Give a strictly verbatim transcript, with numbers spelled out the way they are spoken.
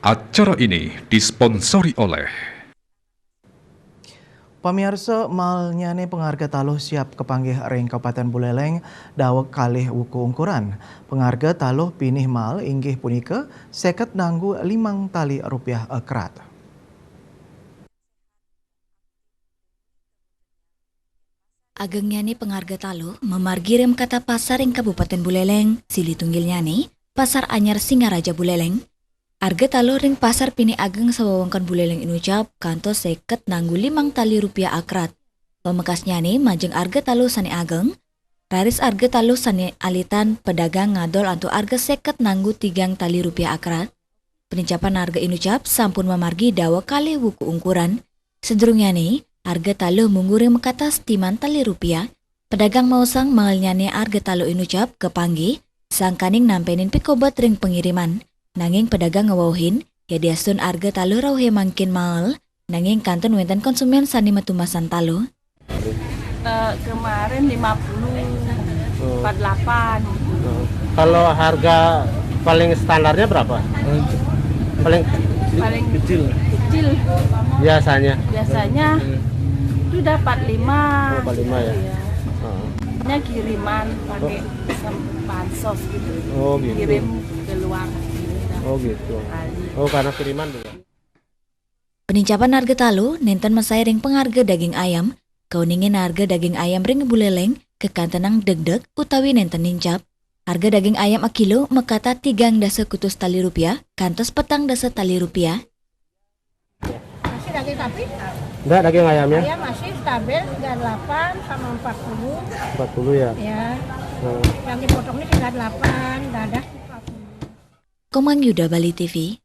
Acara ini disponsori oleh. Pamiarsa, mael nyane pangarga taluh siap kapanggih ring Kabupaten Buleleng daweg kalih wuku ungkuran. Pangarga taluh pinih mael inggih punika seket nanggu limang tali rupiah akrat. Agengnyane pangarga taluh mamargi ring makata pasar ring Kabupaten Buleleng, silih tunggilnyane Pasar Anyar Singaraja Buleleng. Arga taluh ring pasar pinih ageng sawewengkon Buleleng inucap kantos seket nanggu limang tali rupiah akrat. Pamekasnyane majeng arga taluh sane ageng, raris arga taluh sane alitan pedagang ngadol antuk arga seket nanggu tigang tali rupiah akrat. Penincapan arga inucap sampun mamargi daweg kalih wuku ungkuran. Sadurungnyane, arga taluh munggu ring makata setiman tali rupiah. Pedagang maosang maelnyane arga taluh inucap kapanggih, sangkaning nampenin pikobet ring pangiriman. Nanging pedagang ngwewehin, yadiastun arga taluh rauhe mangkin mael, nanging kantun wenten konsumen sane matumbasan taluh. Eh, kemarin lima puluh, empat delapan. Kalau harga paling standarnya berapa? Paling kecil. Kecil. Biasanya? Biasanya itu dapat lima. Oh, dapat lima ya? Iya. Nya kiriman pakai bansos gitu. Oh, gitu. Kirim keluar. Oh, gitu. Oh, karena kiriman juga. Penincapan arga taluh nenten masae ring pangarga daging ayam, kauningin arga daging ayam ring Buleleng kakantenang degdeg utawi nenten nincap. Arga daging ayam akilo makata tigang dasa kutus tali rupiah kantos petang dasa tali rupiah. Masih daging sapi? Enggak, daging ayamnya? Ayam masih stabil tiga delapan sama empat puluh. Empat puluh ya? Ya. Yang dipotong ini tiga delapan, dadah empat puluh. Komang Yuda, Bali T V.